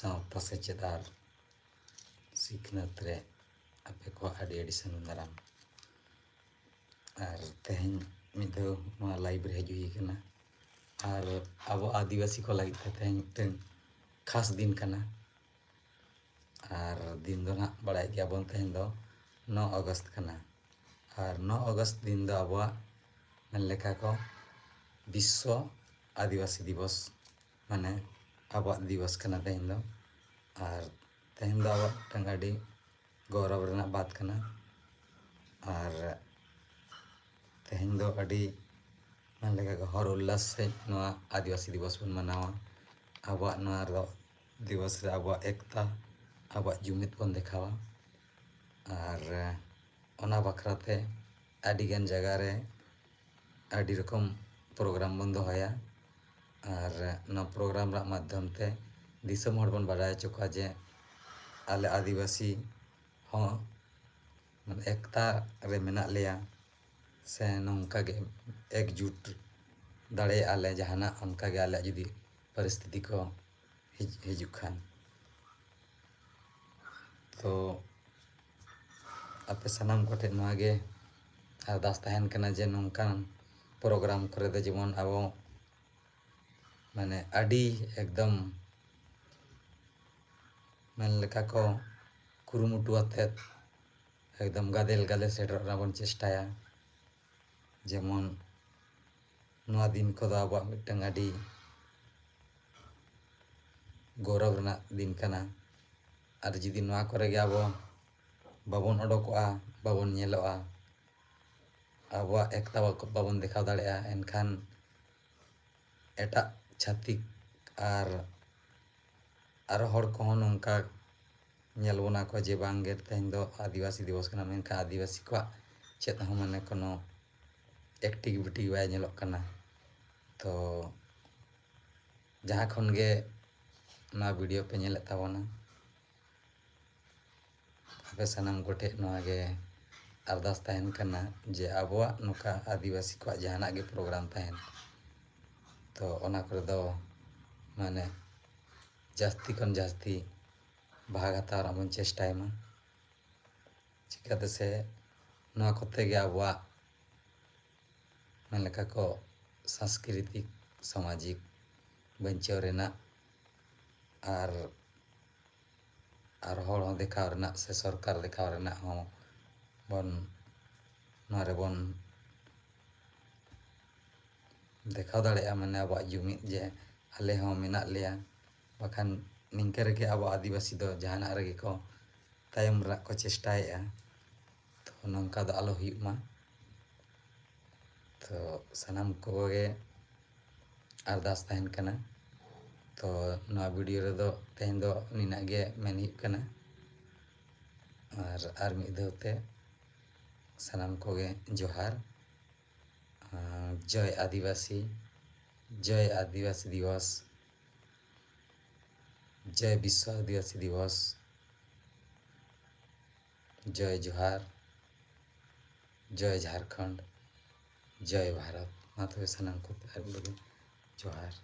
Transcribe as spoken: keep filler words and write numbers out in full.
ᱥᱟᱶᱛᱟ ᱥᱮᱪᱮᱫ ᱟᱨ ᱥᱤᱠᱷᱱᱟᱹᱛ ᱨᱮ ᱟᱯᱮ ᱠᱚᱣᱟᱜ ᱟᱹᱰᱤ ᱟᱹᱰᱤ ᱥᱟᱹᱜᱩᱱ ᱫᱟᱨᱟᱢ᱾ ᱟᱨ ᱛᱮᱦᱮᱧ ᱢᱤᱫ ᱫᱷᱟᱣ ᱱᱚᱣᱟ live ᱨᱮ ᱦᱮᱡ ᱦᱩᱭ ᱟᱠᱟᱱᱟ᱾ ᱟᱨ ᱟᱵᱚ ᱟᱹᱫᱤᱵᱟᱹᱥᱤ ᱠᱚ ᱞᱟᱹᱜᱤᱫ ᱛᱮ ᱛᱮᱦᱮᱧ ᱢᱤᱫᱴᱟᱝ ᱠᱷᱟᱥ ᱫᱤᱱ ᱠᱟᱱᱟ᱾ ᱟᱨ ᱫᱤᱱ ᱫᱚ ᱱᱟᱦᱟᱜ ᱵᱟᱲᱟᱭ ᱜᱮᱭᱟᱵᱚᱱ, ᱛᱮᱦᱮᱧ ᱫᱚ ᱱᱚ ᱟᱜᱚᱥᱴ ᱠᱟᱱᱟ᱾ ᱟᱨ ᱱᱚ ᱟᱜᱚᱥᱴ ᱫᱤᱱ ᱫᱚ ᱟᱵᱚᱣᱟᱜ ᱢᱮᱱ ᱞᱮᱠᱟ ᱠᱚ ᱵᱤᱥᱥᱚ ᱟᱹᱫᱤᱵᱟᱹᱥᱤ ᱫᱤᱵᱚᱥ, ᱢᱟᱱᱮ ᱟᱵᱚᱣᱟᱜ ᱫᱤᱵᱚᱥ ᱠᱟᱱᱟ ᱛᱮᱦᱮᱧ ᱫᱚ᱾ ᱟᱨ ᱛᱮᱦᱮᱧ ᱫᱚ ᱟᱵᱚᱣᱟᱜ ᱢᱤᱫᱴᱟᱝ ᱟᱹᱰᱤ ᱜᱚᱨᱚᱵᱽ ᱨᱮᱱᱟᱜ ᱵᱟᱛ ᱠᱟᱱᱟ᱾ ᱟᱨ ᱛᱮᱦᱮᱧ ᱫᱚ ᱟᱹᱰᱤ ᱢᱮᱱ ᱞᱮᱠᱟ ᱜᱮ ᱦᱚᱨ ᱩᱞᱞᱟᱥ ᱥᱟᱺᱦᱤᱡ ᱱᱚᱣᱟ ᱟᱹᱫᱤᱵᱟᱹᱥᱤ ᱫᱤᱵᱚᱥ ᱵᱚᱱ ᱢᱟᱱᱟᱣᱟ᱾ ᱟᱵᱚᱣᱟᱜ ᱱᱚᱣᱟ ᱨᱚ-, ᱫᱤᱵᱚᱥ ᱨᱮ ᱟᱵᱚᱣᱟᱜ ᱮᱠᱛᱟ, ᱟᱵᱚᱣᱟᱜ ᱡᱩᱢᱤᱫ ᱵᱚᱱ ᱫᱮᱠᱷᱟᱣᱟ᱾ ᱟᱨ ᱚᱱᱟ ᱵᱟᱠᱷᱨᱟ ᱛᱮ ᱟᱹᱰᱤᱜᱟᱱ ᱡᱟᱭᱜᱟ ᱨᱮ ᱟᱹᱰᱤ ᱨᱚᱠᱚᱢ program ᱵᱚᱱ ᱫᱚᱦᱚᱭᱟ᱾ ᱟᱨ ᱱᱚᱣᱟ program ᱨᱮᱱᱟᱜ ᱢᱟᱫᱽᱫᱷᱚᱢ ᱛᱮ ᱫᱤᱥᱚᱢ ᱦᱚᱲ ᱵᱚᱱ ᱵᱟᱰᱟᱭ ᱦᱚᱪᱚ ᱠᱚᱣᱟ ᱡᱮ ᱟᱞᱮ ᱟᱹᱫᱤᱵᱟᱹᱥᱤ ᱦᱚᱸ ᱢᱟᱱᱮ ᱮᱠᱛᱟ ᱨᱮ ᱢᱮᱱᱟᱜ ᱞᱮᱭᱟ, ᱥᱮ ᱱᱚᱝᱠᱟ ᱜᱮ ᱮᱠᱡᱩᱴ ᱫᱟᱲᱮᱭᱟᱜᱼᱟ ᱞᱮ ᱡᱟᱦᱟᱱᱟᱜ, ᱚᱱᱠᱟ ᱜᱮ ᱟᱞᱮᱭᱟᱜ ᱡᱩᱫᱤ ᱯᱚᱨᱤᱥᱛᱷᱤᱛᱤ ᱠᱚ ᱦᱤᱡ-, ᱦᱤᱡᱩᱜ ᱠᱷᱟᱱ᱾ ᱛᱚ ᱟᱯᱮ ᱥᱟᱱᱟᱢ ᱠᱚᱴᱷᱮᱱ ᱱᱚᱣᱟ ᱜᱮ ᱟᱨᱫᱟᱥ ᱛᱟᱦᱮᱱ ᱠᱟᱱᱟ ᱡᱮ ᱱᱚᱝᱠᱟᱱ program ᱠᱚᱨᱮ ᱫᱚ ᱡᱮᱢᱚᱱ ᱟᱵᱚ ᱢᱟᱱᱮ ᱟᱹᱰᱤ ᱮᱠᱫᱚᱢ ᱢᱮᱱ ᱞᱮᱠᱟ ᱠᱚ ᱠᱩᱨᱩᱢᱩᱴᱩ ᱟᱛᱮᱫ ᱮᱠᱫᱚᱢ ᱜᱟᱫᱮᱞ ᱜᱟᱫᱮᱞ ᱥᱮᱴᱮᱨᱚᱜ ᱨᱮᱱᱟᱜ ᱵᱚᱱ ᱪᱮᱥᱴᱟᱭᱟ᱾ ᱡᱮᱢᱚᱱ ᱱᱚᱣᱟ ᱫᱤᱱ ᱠᱚᱫᱚ ᱟᱵᱚᱣᱟᱜ ᱢᱤᱫᱴᱟᱝ ᱟᱹᱰᱤ ᱜᱚᱨᱚᱵᱽ ᱨᱮᱱᱟᱜ ᱫᱤᱱ ᱠᱟᱱᱟ᱾ ᱟᱨ ᱡᱩᱫᱤ ᱱᱚᱣᱟ ᱠᱚᱨᱮ ᱜᱮ ᱟᱵᱚ ᱵᱟᱵᱚᱱ ᱚᱰᱚᱠᱚᱜᱼᱟ, ᱵᱟᱵᱚᱱ ᱧᱮᱞᱚᱜᱼᱟ, ᱟᱵᱚᱣᱟᱜ ᱮᱠᱛᱟ ᱵᱟᱠᱚ-, ᱵᱟᱵᱚᱱ ᱫᱮᱠᱷᱟᱣ ᱫᱟᱲᱮᱭᱟᱜᱼᱟ, ᱮᱱᱠᱷᱟᱱ ᱮᱴᱟᱜ ᱪᱷᱟᱹᱛᱤᱠ ᱟᱨ ᱟᱨᱚ ᱦᱚᱲ ᱠᱚᱦᱚᱸ ᱱᱚᱝᱠᱟ ᱧᱮᱞ ᱵᱚᱱᱟ ᱠᱚ ᱡᱮ ᱵᱟᱝ ᱜᱮ ᱛᱮᱦᱮᱧ ᱫᱚ ᱟᱹᱫᱤᱵᱟᱹᱥᱤ ᱫᱤᱵᱚᱥ ᱠᱟᱱᱟ, ᱢᱮᱱᱠᱷᱟᱱ ᱟᱹᱫᱤᱵᱟᱹᱥᱤ ᱠᱚᱣᱟᱜ ᱪᱮᱫ ᱦᱚᱸ ᱢᱟᱱᱮ ᱠᱳᱱᱳ activity ᱵᱟᱭ ᱧᱮᱞᱚᱜ ᱠᱟᱱᱟ᱾ ᱛᱚ ᱡᱟᱦᱟᱸ ᱠᱷᱚᱱ ᱜᱮ ᱱᱚᱣᱟ video ᱯᱮ ᱧᱮᱞᱮᱫ ᱛᱟᱵᱚᱱᱟ, ᱟᱯᱮ ᱥᱟᱱᱟᱢ ᱠᱚᱴᱷᱮᱱ ᱱᱚᱣᱟ ᱜᱮ ᱟᱨᱫᱟᱥ ᱛᱟᱦᱮᱱ ᱠᱟᱱᱟ ᱡᱮ ᱟᱵᱚᱣᱟᱜ ᱱᱚᱝᱠᱟ ᱟᱹᱫᱤᱵᱟᱹᱥᱤ ᱠᱚᱣᱟᱜ ᱡᱟᱦᱟᱱᱟᱜ ᱜᱮ program ᱛᱟᱦᱮᱱ, ᱛᱚ ᱚᱱᱟ ᱠᱚᱨᱮ ᱫᱚ ᱢᱟᱱᱮ ᱡᱟᱹᱥᱛᱤ ᱠᱷᱚᱱ ᱡᱟᱹᱥᱛᱤ ᱵᱷᱟᱜᱽ ᱦᱟᱛᱟᱣ ᱨᱮᱱᱟᱜ ᱵᱚᱱ ᱪᱮᱥᱴᱟᱭ ᱢᱟ᱾ ᱪᱤᱠᱟᱹᱛᱮ ᱥᱮ ᱱᱚᱣᱟ ᱠᱚᱛᱮ ᱜᱮ ᱟᱵᱚᱣᱟᱜ ᱢᱮᱱ ᱞᱮᱠᱟ ᱠᱚ ᱥᱟᱝᱥᱠᱨᱤᱛᱤᱠ, ᱥᱟᱢᱟᱡᱤᱠ ᱵᱟᱧᱪᱟᱣ ᱨᱮᱱᱟᱜ ᱟᱨ, ᱟᱨ ᱦᱚᱲ ᱦᱚᱸ ᱫᱮᱠᱷᱟᱣ ᱨᱮᱱᱟᱜ ᱥᱮ ᱥᱚᱨᱠᱟᱨ ᱫᱮᱠᱷᱟᱣ ᱨᱮᱱᱟᱜ ᱦᱚᱸ ᱵᱚᱱ, ᱱᱚᱣᱟ ᱨᱮᱵᱚᱱ ᱫᱮᱠᱷᱟᱣ ᱫᱟᱲᱮᱭᱟᱜᱼᱟ, ᱢᱟᱱᱮ ᱟᱵᱚᱣᱟᱜ ᱡᱩᱢᱤᱫ ᱡᱮ ᱟᱞᱮ ᱦᱚᱸ ᱢᱮᱱᱟᱜ ᱞᱮᱭᱟ᱾ ᱵᱟᱠᱷᱟᱱ ᱱᱤᱝᱠᱟᱹ ᱨᱮᱜᱮ ᱟᱵᱚ ᱟᱹᱫᱤᱵᱟᱹᱥᱤ ᱫᱚ ᱡᱟᱦᱟᱱᱟᱜ ᱨᱮᱜᱮ ᱠᱚ ᱛᱟᱭᱚᱢ ᱨᱮᱱᱟᱜ ᱠᱚ ᱪᱮᱥᱴᱟᱭᱮᱫᱼᱟ᱾ ᱛᱚ ᱱᱚᱝᱠᱟ ᱫᱚ ᱟᱞᱚ ᱦᱩᱭᱩᱜ ᱢᱟ᱾ ᱛᱚ ᱥᱟᱱᱟᱢ ᱠᱚᱜᱮ ᱟᱨᱫᱟᱥ ᱛᱟᱦᱮᱱ ᱠᱟᱱᱟ᱾ ᱛᱚ ᱱᱚᱣᱟ ᱵᱷᱤᱰᱤᱭᱳ ᱨᱮᱫᱚ ᱛᱮᱦᱮᱧ ᱫᱚ ᱱᱤᱱᱟᱹᱜ ᱜᱮ ᱢᱮᱱ ᱦᱩᱭᱩᱜ ᱠᱟᱱᱟ᱾ ᱟᱨ, ᱟᱨ ᱢᱤᱫ ᱫᱷᱟᱣ ᱛᱮ ᱥᱟᱱᱟᱢ ᱠᱚᱜᱮ ᱡᱚᱦᱟᱨ᱾ ᱟᱨ ᱡᱚᱭ ᱟᱹᱫᱤᱵᱟᱹᱥᱤ, ᱡᱚᱭ ᱟᱹᱫᱤᱵᱟᱹᱥᱤ ᱫᱤᱵᱚᱥ, ᱡᱚᱭ ᱵᱤᱥᱥᱚ ᱟᱹᱫᱤᱵᱟᱹᱥᱤ ᱫᱤᱵᱚᱥ, ᱡᱚᱭ ᱡᱚᱦᱟᱨ, ᱡᱚᱭ ᱡᱷᱟᱲᱠᱷᱚᱸᱰ, ᱡᱚᱭ ᱵᱷᱟᱨᱚᱛ᱾ ᱢᱟ ᱛᱚᱵᱮ ᱥᱟᱱᱟᱢ ᱠᱚ ᱟᱹᱰᱤ ᱟᱹᱰᱤ ᱡᱚᱦᱟᱨ᱾